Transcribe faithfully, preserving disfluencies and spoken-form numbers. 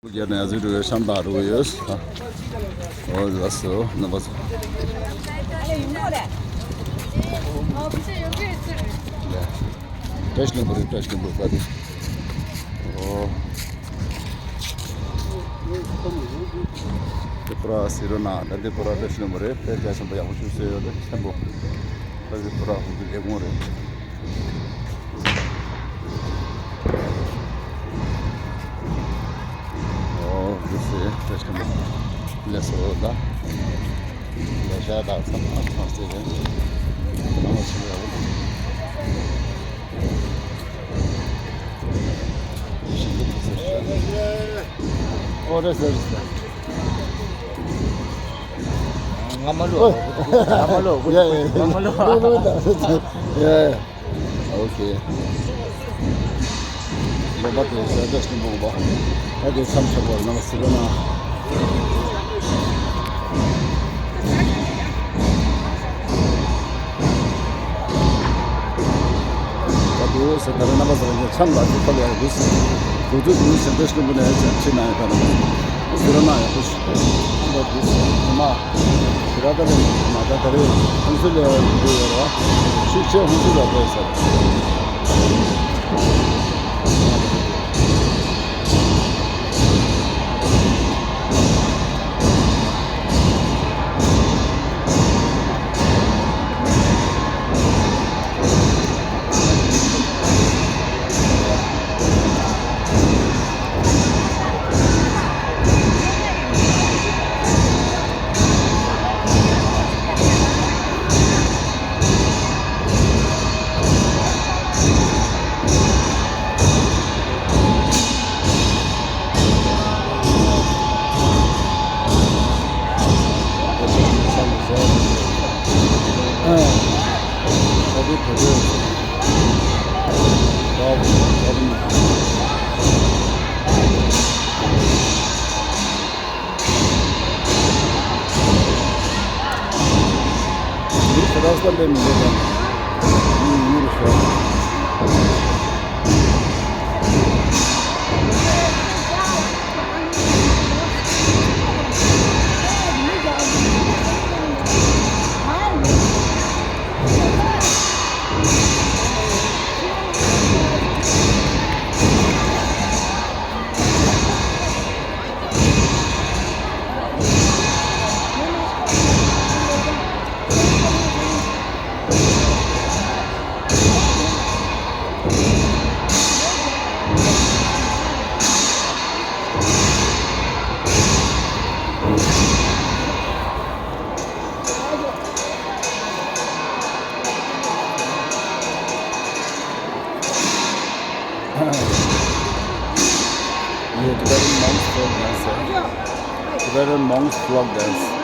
རྒྱ་ནས་ཡ་ཟི་འགྲོ་ཡོད་ཤམ་ཐང་འགྲོ་ཡོད། ཨོ་ལགས་སོ་རྣམ་པ་ཚོ། བཀྲ་ཤིས་ལྷུན་པོ་རེད། བཀྲ་ཤིས་ལྷུན་པོ་ལྟ་དུས། ཨོ། དེ་པུ་ར་སི་རོ་ན་ད་དེ་པུ་ར་བཀྲ་ཤིས་ལྷུན་པོ་རེད། དཔེ་རྒྱ་ཆེན་པོ་ཡག་པོ་བཞུགས་སྲོལ་ཡོད་རེད། ཆེན་པོ། ད་དེ་པུ་ར་ཧུ་གི་ལས་ཁུངས་རེད། ཨོ་དེ་སེ་བཀྲ་ཤིས་ལྷུན་པོ་ལགས་སོ་ད། ལས་ཤ་དང་ཚང་མ་ཚང་སེ་རེད། ཨོ་ཆེན་པོ་ཡག་པོ་འདུག་ཨོ་རེད་ཟེར་ཟེར། ང་མ་ལོ། ང་མ་ལོ། ཡ་ཡ། ང་མ་ལོ། ཡ་ཡ། ཨོ་ཁེ། ལོ་མ་དེ་ཟ་འདྲ་ཞིག་མོང་པ། ད་དེ་མཚམས་ཆག་པར་ནང་སི་རོ་ན། ད་དུ་སེ་ད་རེ་རྣམ་པ་ཚོ་ལ་འཆམ་ལ་དུ་ཁ་ལ་ཡ་དུ་སེ། དུ་དུ་དུ་སེ་འདྲ་ཞིག་མོ་ནས་ཡ་ཅན་ཕྱི་ན་ཡ་ད་རེ། སི་རོ་ན་ཡ་དུ་སེ། ད་དུ་སེ་མ། དེ་ར་ད་ལེ་མ་ད་ད་རེ་ཧུན་སུ་ལེ་འདི་ཡོད་ར། ཤུགས་ཆེ་ཧུན་སུ་ལ་དོ་སེ། Yeah, Tibetan monks folk dance. Tibetan monks folk dance.